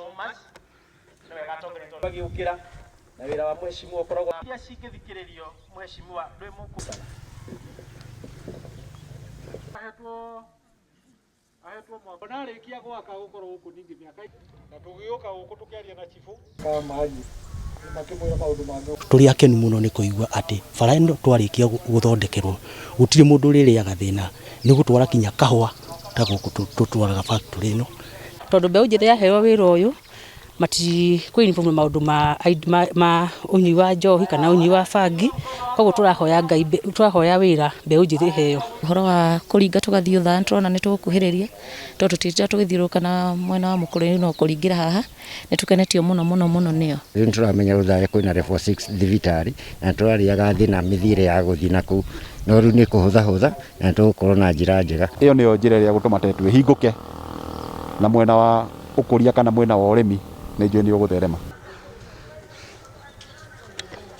so much. Nĩ wega atongoria tondũ agĩũkĩra na wĩra wa mheshimiwa ũkoragwo iria cingĩthikĩrĩrio mheshimiwa ndwĩ mũkũ Ahetwo ahetwo mwaka na arĩkia gwaka gũkorwo gũkũ ningĩ mĩaka na tũgĩũka gũkũ tũkĩaria na chibũ Tũrĩ akenu mũno nĩ kũigua atĩ bara ĩno twarĩkia gũthondekerwo gũtirĩ mũndũ ũrĩrĩaga thĩna nĩ gũtwara kinya kahũa ta gũkũ tũtwaraga factory ĩno. Tondũ mbeũ njĩthĩ yaheo wĩra ũyũ matikwĩ involve na maũndũ ma, ma, ma ũnyui wa njohi kana ũnyui wa bangi. Koguo tũrahoya Ngai, tũrahoya wĩra mbeũ njĩthĩ ĩheo. Ũhoro wa kũringa tũgathiĩ Ũthaa nĩtũrona nĩtũgũkuhĩrĩria tondũ tũtitindaga tũgĩthiũrũrũka na mwena wa Mũkũrwe no kũringĩra haha. Nĩtũkenetio mũno mũno mũno nĩyo. Rĩu nĩtũramenya Rũthaya kwĩna level 6 thibitarĩ na nĩtũrarĩaga thĩna mĩthiĩre ya gũthiĩ na kũu, no rĩu nĩ kũhũthahũtha na nĩtũgũkorwo na njĩra njega. Ĩyo nĩyo njĩra ĩrĩa ĩgũtũma Tetu ĩhingũke na mwena wa ũkũria kana mwena wa ũrĩmi nĩ njũĩ nĩ ũgũtherema.